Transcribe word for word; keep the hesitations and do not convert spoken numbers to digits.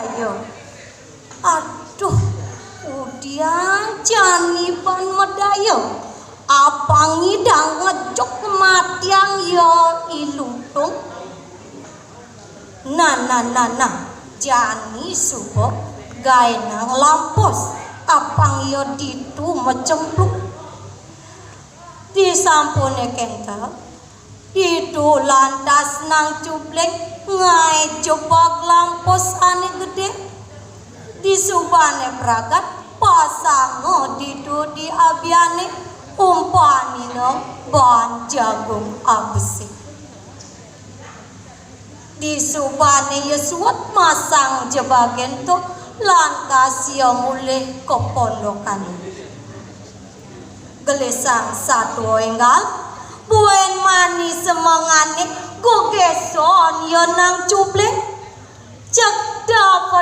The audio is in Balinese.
Ayo. Aduh, udian jani ban madaya. Apang nyidang ngejuk matiang ya I Lutung. Nah, nah, nah, nah, jani suba gaenang lampus, apang ya ditu macemplung. Disampune kenta, ditu lantas Nang Cubling ngae jebag lampus ane gede. Disubane pragat pasanga ditu di abiane, umpanina ban jagung abesi. Disubane ya suud masang jebage ento, lantas ya mulih ka pondokane. Gelisang satua enggal, buin mani semengane, gegeson ya Nang Cubling. Cedap